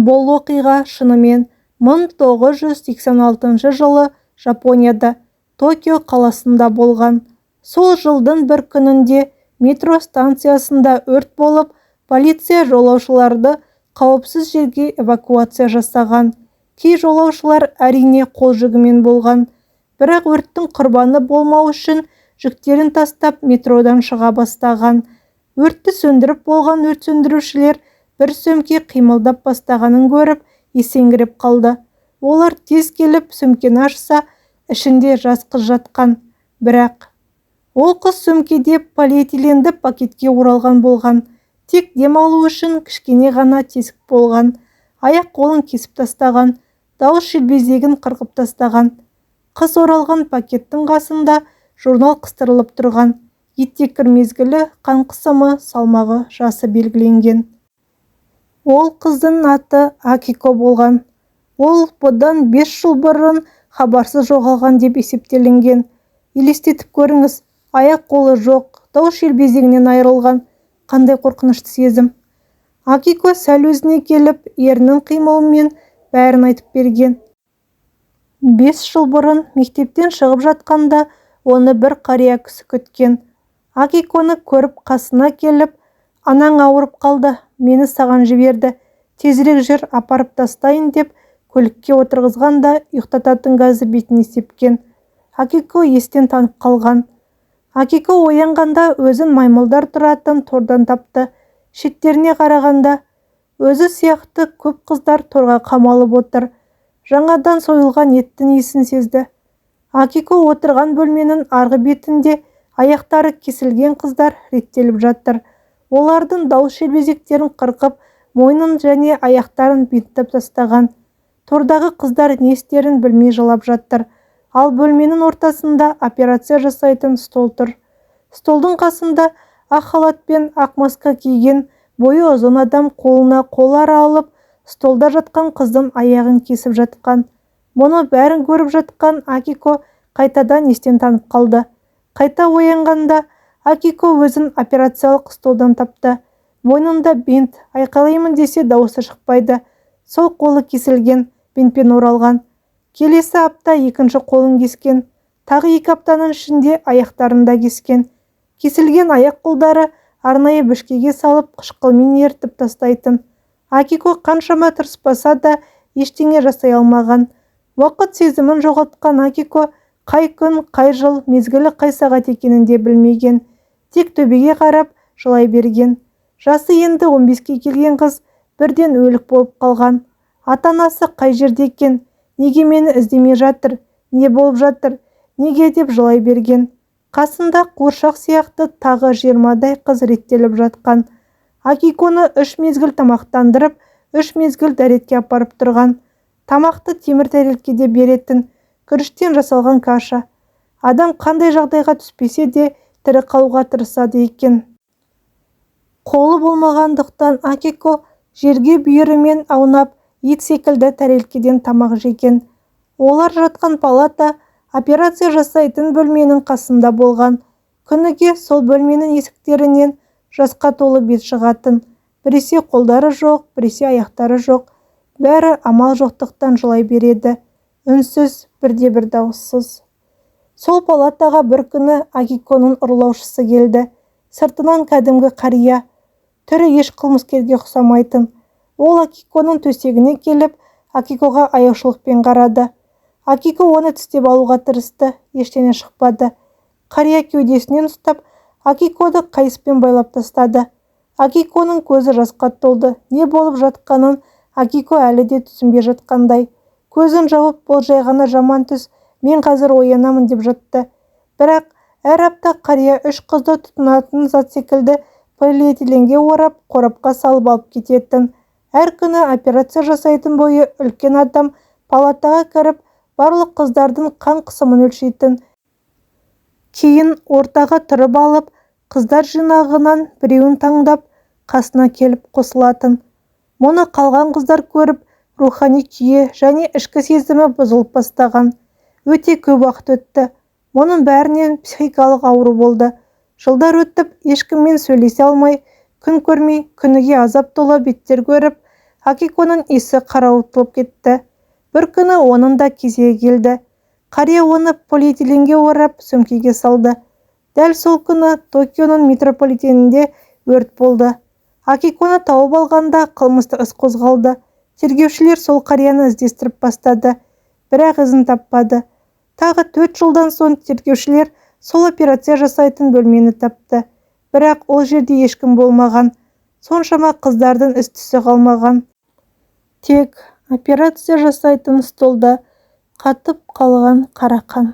Бұл оқиға шынымен 1986 жылы Жапонияда, Токио қаласында болған. Сол жылдың бір күнінде метро станциясында өрт болып, полиция жолаушыларды қауіпсіз жерге эвакуация жасаған. Кей жолаушылар, әрине, қол жүгімен болған. Бірақ өрттің құрбаны болмау үшін жүктерін тастап, метродан шыға бастаған. Өртті сөндіріп болған өрт сөндірушілер бір сөмке қимылдап бастағанын көріп, есеңгіреп қалды. Олар тез келіп, сөмкені ашса, ішінде жас қыз жатқан. Бірақ ол қыз сөмкеде полиэтиленді пакетке оралған болған. Тек дем алу үшін кішкене ғана тесік болған. Аяқ-қолын кесіп тастаған, дауыс желбезегін қырқып тастаған. Қыз оралған пакеттің қасында журнал қыстырылып тұрған. Етеккір мезгілі, қан қысымы, салмағы, жасы белгіленген. Ол қыздың аты Акико болған. Ол бұдан 5 жыл бұрын хабарсыз жоғалған деп есептелінген. Елестетіп көріңіз, аяқ-қолы жоқ, дауыс желбезегінен айырылған. Қандай қорқынышты сезім. Акико сәл өзіне келіп, ернінің қимылымен бәрін айтып берген. 5 жыл бұрын мектептен шығып жатқанда оны бір қария кісі күткен. Акиконы көріп қасына келіп, «Анаң ауырып қалды, мені саған жіберді, тезірек жүр, апарып тастайын», – деп көлікке отырғызған да, ұйықтататын газды бетіне сепкен. Акико естен танып қалған. Акико оянғанда өзін маймылдар тұратын тордан тапты. Шеттеріне қарағанда, өзі сияқты көп қыздар торға қамалып отыр. Жаңадан сойылған еттің иісін сезді. Акико отырған бөлменің арғы бетінде аяқтары кесілген қыздар реттеліп жатыр. Олардың дауыс желбезектерін қырқып, мойнын және аяқтарын бинттап тастаған. Тордағы қыздар не істерін білмей жылап жатыр. Ал бөлменің ортасында операция жасайтын стол тұр. Столдың қасында ақ халат пен ақ маска киген бойы ұзын адам қолына қол ара алып, столда жатқан қыздың аяғын кесіп жатқан. Мұны бәрін көріп жатқан Акико қайтадан естен танып қалды. Қайта оянғанда Акико өзін операциялық столдан тапты. Мойнында бинт, айқайлаймын десе, дауысы шықпайды. Сол қолы кесілген, бинтпен оралған. Келесі апта екінші қолын кескен. Тағы 2 аптаның ішінде аяқтарын да кескен. Кесілген аяқ-қолдары арнайы бөшкеге салып, қышқылмен ерітіп тастайтын. Акико қаншама тырыспаса да, ештеңе жасай алмаған. Уақыт сезімін жоғалтқан Акико қай күн, қай жыл, мезгілі қай сағат екенін де білмеген. Тек төбеге қарап жылай берген. Жасы енді 15-ке келген қыз бірден өлік болып қалған. Ата-анасы қай жерде екен, неге мені іздемей жатыр, не болып жатыр, неге деп жылай берген. Қасында қуыршақ сияқты тағы 20-дай қыз реттеліп жатқан. Акиконы үш мезгіл тамақтандырып, үш мезгіл дәретке апарып тұрған. Тамақты темір тәрелкеде беретін, күріштен жасалған каша. Адам қандай жағдайға түспесе де, тірі қалуға тырысады екен. Қолы болмағандықтан Акико жерге бүйірімен аунап, ит секілді тәрелкеден тамақ жеген. Олар жатқан палата операция жасайтын бөлменің қасында болған. Күніге сол бөлменің есіктерінен жасқа толы бет шығатын. Біресе қолдары жоқ, біресе аяқтары жоқ. Бәрі амал жоқтықтан жылай береді. Үнсіз, бірде-бір дауыссыз. Сол палатаға бір күні Акиконың ұрлаушысы келді. Сыртынан кәдімгі қария. Түрі еш қылмыскерге ұқсамайтын. Ол Акиконың төсегіне келіп, Акикоға аяушылықпен қарады. Акико оны тістеп алуға тырысты, ештеңе шықпады. Қария кеудесінен ұстап, Акикоды қайыспен байлап тастады. Акиконың көзі жасқа толды. Не болып жатқанын Акико әлі де түсінбей жатқандай. Көзін жауып, бұл жай ғана жаман түс, мен қазір оянамын деп жатты. Бірақ әр апта қария үш қызды тұтынатын зат секілді полиэтиленге орап, қорапқа салып алып кететін. Әр күні операция жасайтын бойы үлкен адам палатаға кіріп, барлық қыздардың қан қысымын өлшейтін. Кейін ортаға тұрып алып, қыздар жинағынан біреуін таңдап, қасына келіп қосылатын. Мұны қалған қыздар көріп, рухани күйі және ішкі сезімі бұзылып бастаған. Өте көп уақыт өтті. Мұның бәрінен психикалық ауру болды. Жылдар өтіп, ешкіммен сөйлесе алмай, күн көрмей, күніге азап толы беттер көріп, Акиконың есі қарауытылып кетті. Бір күні оның да кезегі келді. Қария оны полиэтиленге орап, сөмкеге салды. Дәл сол күні Токионың метрополитенінде өрт болды. Акиконы тауып алғанда қылмыстық іс қозғалды. Тергеушілер сол қарияны іздестіріп бастады. Бірақ ізін таппады. Тағы 4 жылдан соң тергеушілер сол операция жасайтын бөлмені тапты. Бірақ ол жерде ешкім болмаған. Соншама қыздардың із-түсі қалмаған. Тек операция жасайтын столда қатып қалған қара қан.